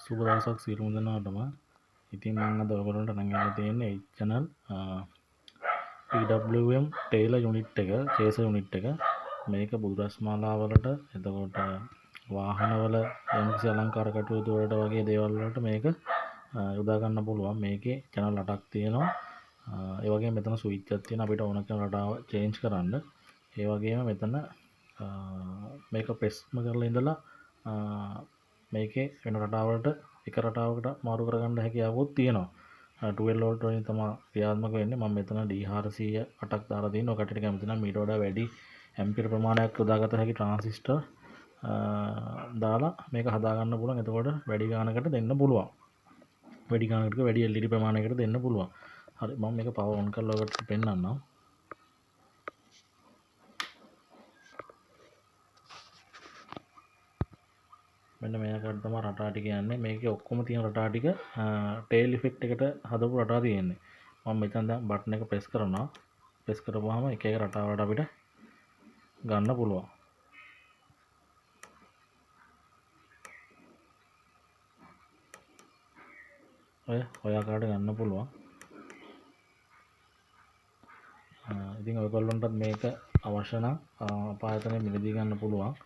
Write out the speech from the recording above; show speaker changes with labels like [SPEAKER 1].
[SPEAKER 1] සුබ දවසක් සියලුම දෙනාටම. ඉතින් මම අද ඔයගොල්ලන්ට අරන් ඇවිල්ලා තියෙන්නේ H channel PWM Taylor unit එක, චේසර් යුනිට් එක. මේක බුදුරස් මාලාවලට, එතකොට වාහනවල යම්කිසි අලංකාර කටයුතු වලට වගේ දේවල් වලට මේක යොදා ගන්න පුළුවන්. මේකේ channel 8ක් තියෙනවා. ඒ වගේම මෙතන ස්විච් එකක් තියෙනවා අපිට ඕන කරන රටාව චේන්ජ් කරන්න. ඒ වගේම මෙතන මේක ප්‍රෙස්ම කරලා ඉඳලා මේකේ වෙන රටාවලට එක රටාවකට මාරු කරගන්න හැකියාවකුත් තියෙනවා. 12 වෝල්ට් වලින් තමයි ක්‍රියාත්මක වෙන්නේ. මම මෙතන D408ක් දාලා තියෙනවා. ඔය කට්ටියට කැමති නම් මීට වඩා වැඩි ඇම්පියර් ප්‍රමාණයක් යොදාගත හැකි ට්‍රාන්සිස්ටර් දාලා මේක හදාගන්න පුළුවන්. එතකොට වැඩි ගානකට දෙන්න පුළුවන්. වැඩි ගානකට වැඩි LED ප්‍රමාණයකට දෙන්න පුළුවන්. හරි, මම මේක පවර් ඔන් කරලා ඔයගොල්ලන්ට පෙන්නන්නම්. මෙන්න මේ ආකාරයට තමයි රටා ටික යන්නේ. මේකේ ඔක්කොම තියෙන රටා ටික ටේල් ඉෆෙක්ට් එකට හදපු රටා තියෙන්නේ. මම මෙතන දැන් බටන් එක ප්‍රෙස් කරනවා. ප්‍රෙස් කරපුවාම එක එක රටා වලට අපිට ගන්න පුළුවන්. ඔය ආකාරයට ගන්න පුළුවන්. ඉතින් ඔයගොල්ලන්ටත් මේක අවශ්‍ය නම් අප ආයතනයෙන් මිලදී ගන්න පුළුවන්.